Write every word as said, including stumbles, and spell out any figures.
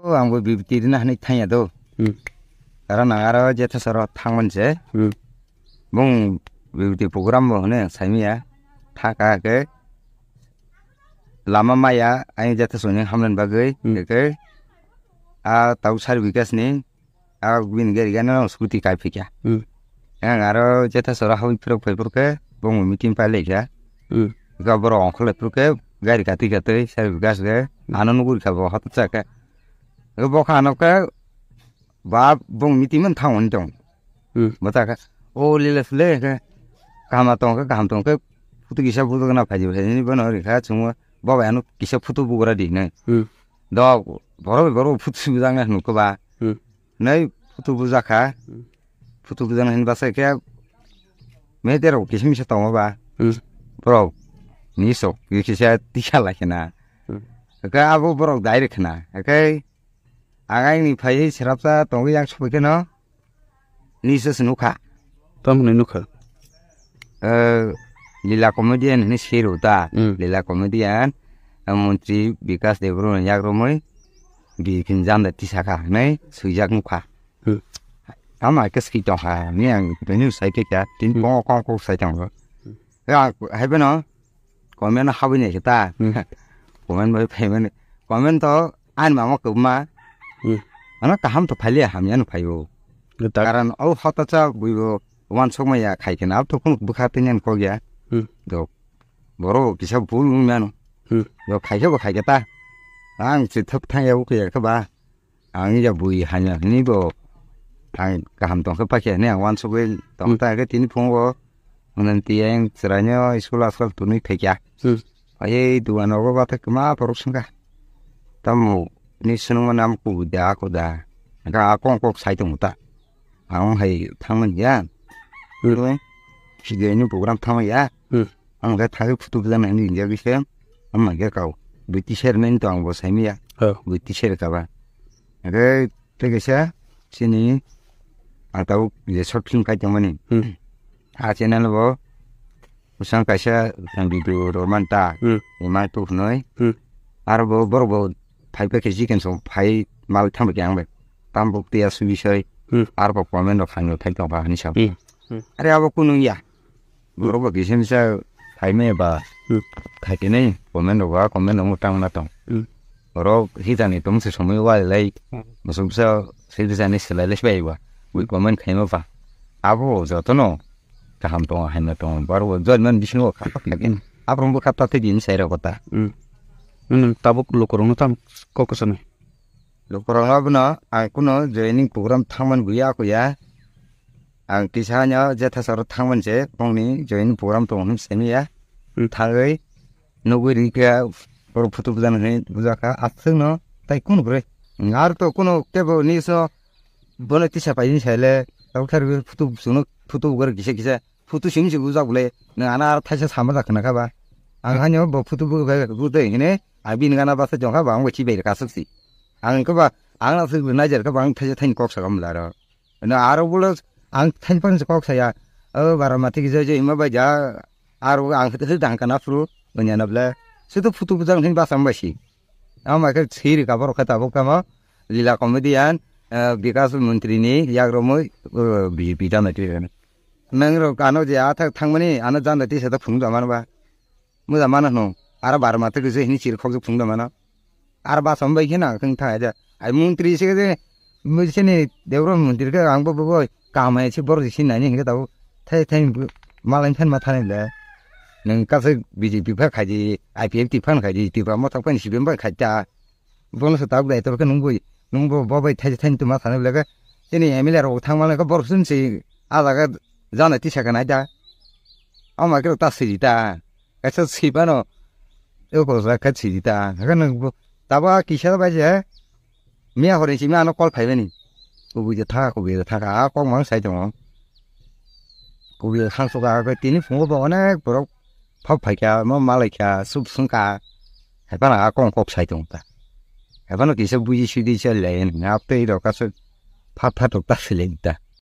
O, ang bo bibiti rina hinwi thangya do. Hmm. Aro nang aro jetha soro thangmani se. Hmm. Bung bibiti program bo hwnwi ang saimanya. Thaka khe lama maya, ayang jetha soni hamlen bagwi. Hmm. Khe a tau sar bikas ni, a bini gari gana scooty kai phikya. Hmm. Ang aro jetha soro hawi phirok phai phurkhe bung meeting pai laikha. Hmm. Ga borok ongkhor lai phurkhe gari katwi katwi sar bikas ge. Hmm. Ano nuguri kha bo hoto chakha. Bo kha ano khe ba bung meeting man thang hwn tong. Hmm. Bo ta kha, "O lila sule khe kaham tong khe, kaham tong khe, photo kisa photo gana phaji phaji ni bono ri kha chungo, baba ano kisa photo bugra di nai." Hmm. Do borok borok photo sibijak nai hwnwi khe ba. Hmm. Nai photo bujak kha. Hmm. Photo bujak nai hwnwi basa khe me derok kisa misa tongo ba. Hmm. Borok ni sok kisa tisa lai khna. Hmm. Khe abo borok dai ri khna. Khe Ang aini phaiwi srapsa tongwi yang sophikheno nisa se nukha. Tamo hwnwi nukha? Eh, Lila comedian hwnwi siro ta. Hmm. Lila comedian, eh, montri Bikas Debbarma ni yakrumwi bipin janda tisakha hwnwi swijak nukha. Hmm. Tamo hai khe swi tongkha hwnwi ang bini sai khe kya tin Hmm. kongo kong kok sai tongo. Hmm. Ya, hai beno comment habwi nai khe ta. Hmm. Comment bai phaimani. Comment to ani mama kwbma. Hmm. Ano kaham to phailiya hamya no phaio. Karon o hota cha buibo wansok maya khai khe na to kun bwkha tini an kok ya. Hmm. Do. Boro kisa bul wng mano. Hmm. Do khai khe bo khai khe ta. Ang chithok thang ya ukhe ya khe ba. Ang ya bui hanya hini bo ang kaham tong khe pakhe hini ang wansugwi tong Hmm. ta khe tini phungo hwnwi tiyang chwraino school askal tunwi phaikya. Hmm. Ayei dugan rogo bata kwma borok swngkha. Tamo ni swngma nam kubu da ako da. Ga akong kok sai tongo ta. Ang hai thangmani ya. Hmm. Sidai ni program thangmani ya. Hmm. Ang khe thangwi photo bwjaknai hwnwi ringjagwi se, amai khe kau. Bui teacher nai to ang bo saimanya. Oh. Bui teacher kha ba. Hwnkhe tei kaisa chini ang tabuk je short film khai tongmani. Hmm. A channel bo bwsang kaisa video rwmani ta. Hmm. Ima tu hwnwi. Hmm. Aro bo borok bo phai khe chicken song phai mal thang khe ang bai. Tam buk tiya subi soi. Hmm. Aro bo comment rok phai phai tong ba hwnwi sa. Hmm. Hmm. Are abo kunu ya. Borok bo kisa misa phaimaya ba Hmm. Khaitinai comment rok ba comment rok mwtang na tong. Hmm. Borok hitani tong se somoi wai lai Hmm. musuk sa sidi jani selai lai bai ba wi comment khaima ba abo jotono kaham tongo haino tongo borok bo join man bisingo kha kha kha khe Hmm. Abrong bo kha ta thai din sai rok ta. Hmm. Nwng tabuk lukurok no tam kok kwchani. Lukurok abono ang kuno joining program thangman buya kuya. Ang kisa no jetha soro thangman se bongni joining program tongo hwn simi ya. Hmm. Thangwi nugwi ri khe borok photo bujan hwnwi bujak kha aswk no tai kunu bwrwi. Ngar to kuno kebo ni so bono tisa pai ni saile tabuk thar photo suno photo bugar kisa kisa photo simi se bujak bole. Nang ana ar thaisa sama jak khna kha ba. Ang hanyo bo photo bu bai bu dei hine. Abini gana basa jongkha ba ang bo chibai rwkha aswk si. Ang khe ba ang aswk naijak kha ba ang thaisa thaini kok sakha mla ro. No aro bolo ang thaini phang kok saya. O bara mati ki joi joi hima bai ja aro ang hwtwk hwtwk dang kana phuru onya na bla. Sutu phutu bujang hin basa bai si. Ama khe siri ka borok khe tabuk tamo lila comedian, eh, Bikas montri ni yagromoi, eh, B J P jana twi. Nang rok ano je athak thangmani ano jana twi sa ta phung da man ba. Muda mana no. Ara bar mate kise hini chir khok phung da mana. Ara ba som bai khena khang tha ja. Ai montri se de mu se ni debro montri ke ang bo bo kam ai se bor si nani hinga tau. Thai thai malai phan ma thani le. Nang ka se B J P pha khai di, I P F T phan khai di, Tipra Motha phan si bem bai khai ta. Bono se tabuk dai tor ke nung bui. Nung bo bo bai thai thai tuma thani le ke. Chini M L A rok thang ma le ke bor sun si. A jaga jana tisa ka nai da. Ama ke ta si ta. Kaisa sibano, eko sa kha sidi ta, kha nang bo, tabo a kisa bai je, miya hore simi ano call phaimani, kubui je tha, kubui je tha, a kok mang sai tongo, kubui je khang suka, tini phungo bo onek borok phap phaikha, mo malaikha, sup sungkha, haibano a kok kok sai tongo ta, haibano kisa buji sidi se le, ngap tei rok kasu phat phat rok ta sile ta.